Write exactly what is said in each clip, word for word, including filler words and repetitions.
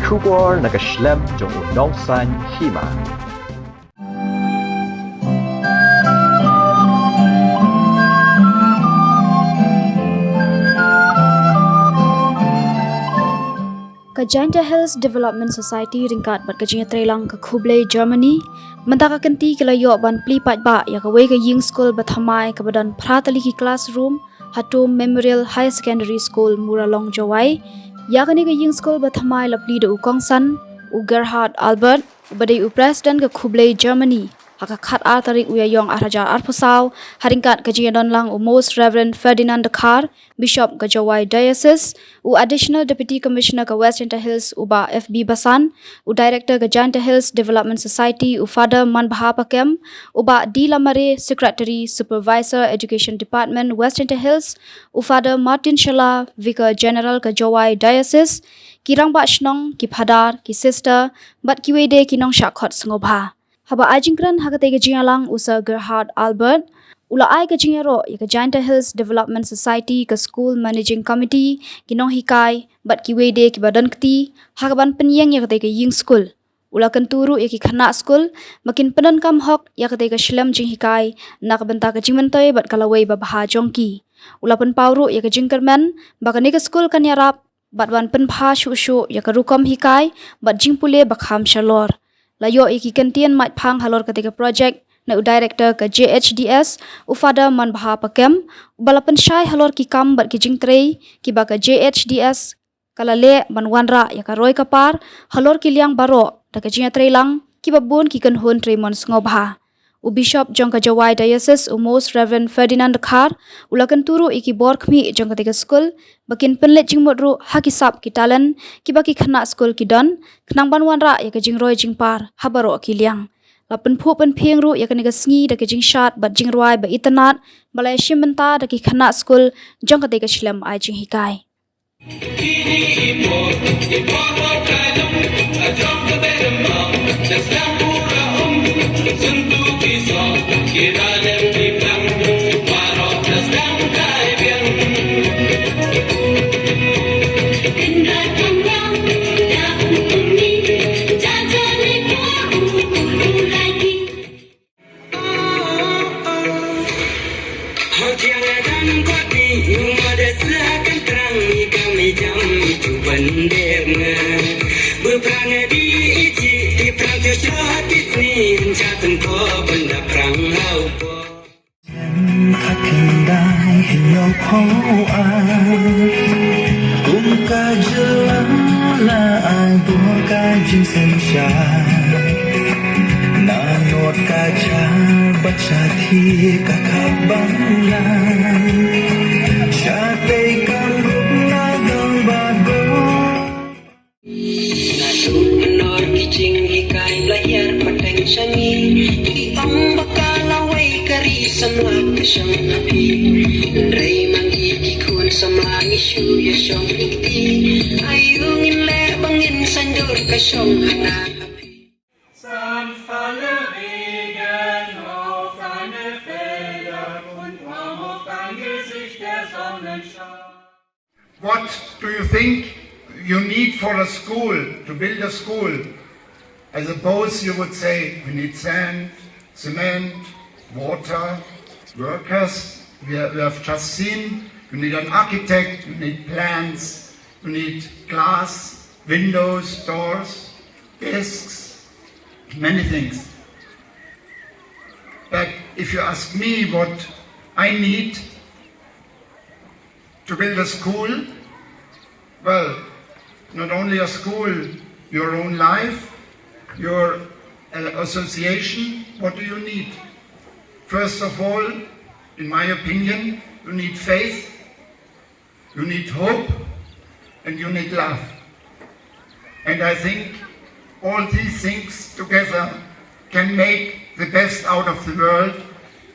Khubor na ka shlem jong u nongsan hima. Ka Jaintia Hills Development Society ryngkat bad ka jingïatreilang ka Khublei Germany mynta ka kynti ki la ïoh ban plie paidbah ïa kawei ka ïing skul ba thymmai kaba don phra tylli ki classroom ha Tum Memorial Higher Secondary School, Muralong, Jowai. Ïa kane ka ïing skul ba thymmai la plie da u kongsan, u Gerhard Albert, uba dei u President ka Khublei Germany, ha ka khat ar tarik u Ïaïong ar hajar arphew saw, ha ryngkat ka jingïadonlang u Most Reverend Ferdinand Dkhar, Bishop ka Jowai Diocese, u Additional Deputy Commissioner ka West Jaintia Hills, u Bah F B Basan, u Director ka Jaintia Hills Development Society, u Father Manbha Pakem, u Bah D Lamare, Secretary, Supervisor, Education Department, West Jaintia Hills, u Father Martin Shylla, Vicar General ka Jowai Diocese, ki rangbah shnong, ki phadar, ki sister, bad kiwei de ki nongshah khot sngewbha. Haba ai jingkren ha katei ka jingïalang, u Sir Gerhard Albert u la ai ka jingïaroh ïa ka Jaintia Hills Development Society, ka School Managing Committee, ki nonghikai, bad kiwei de kiba don kti ha kaban pynïeng ïa katei ka ïing skul. U la kyntu ruh ïa ki khynnah skul ba kin pyndonkam hok ïa katei ka shlem jinghikai na ka bynta ka jingmyntoi bad ka lawei babha jong ki. U la pynpaw ruh ïa ka jingkyrmen ba kane ka skul kan ïarap bad ban pynbha shuh shuh ïa ka rukom hikai bad jingpule ba kham shalor. La ïoh ïa ki kyntien maitphang halor katei ka project na u Director ka J H D S, u Father Manbha Pakem, uba la pynshai halor ki kam bad ki jingtrei kiba ka J H D S ka la leh ban wanrah ïa ka roi ka par halor ki liang baroh da ka jingïatreilang kiba bun ki kynhun trei mon sngewbha. U Bishop jong ka Jowai Diocese, u Most Reverend Ferdinand Dkhar, u la kyntu ruh ïa ki bor khmih jong katei ka skul ba kin pynleit jingmut ruh ha ki sap ki talent kiba ki khynnah skul ki don, khnang ban wanrah ïa ka jingroi jingpar ha baroh ki liang. La pynphuh pynphieng ruh ïa kane ka sngi da ka jingshad bad jingrwai ba itynnad ba la ïashim bynta da ki khynnah skul jong katei ka shlem ai jinghikai. Kum ka jylla la ai bor ka jingsynshar. Na nod ka jhar bad shathie ka khap ban lai. Shatei kam rup la dang bad bor. Na duk mynor ki jinghikai ba la hiar pateng sha ngi. Ki ong ba ka lawei ka ri samla ka shong ha phi. Hynrei ma ngi ki khun samla ngi shu ïa shong ha kti. Aïu ngin leh ba ngin saiñdur ka shong ha nga ha phi. Sanft falle Regen auf deine Felder und warm auf dein Gesicht der Sonnenschein. What do you think you need for a school, to build a school? I suppose you would say, "We need sand, cement, water, workers." We have, we have just seen, you need an architect, you need plans, you need glass, windows, doors, desks, many things. But if you ask me what I need, to build a school, well, not only a school, your own life, your, uh, association, what do you need? First of all, in my opinion, you need faith, you need hope, and you need love. And I think all these things together can make the best out of the world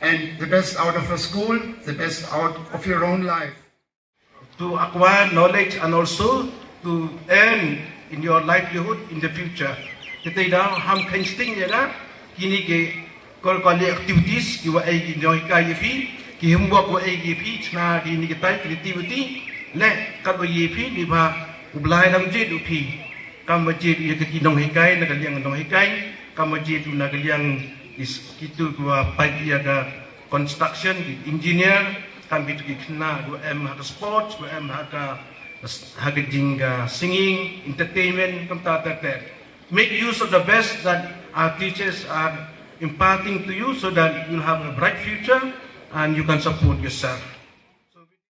and the best out of a school, the best out of your own life. To acquire knowledge and also to earn in your livelihood in the future. Kita ida ham kensting ya ga, kini ke kol kol activities ki wa ai ki nonghikai ya phi, ki homework wa ai ki phi, chna kini kita creativity, le kat wa ya phi, di ba u Blai lam jit u phi. Kam ba jied ïa ka ki nonghikai na ka liang nonghikai, kam ba jied na ka liang is kitu kiwa peit ïa ka construction, ki engineer, kam kitu ki khynnah kiwa em ha ka sports, kiwa em ha ka, ha ka jing ka singing, entertainment, kam ta ta ta. Make use of the best that our teachers are imparting to you so that you'll have a bright future and you can support yourself.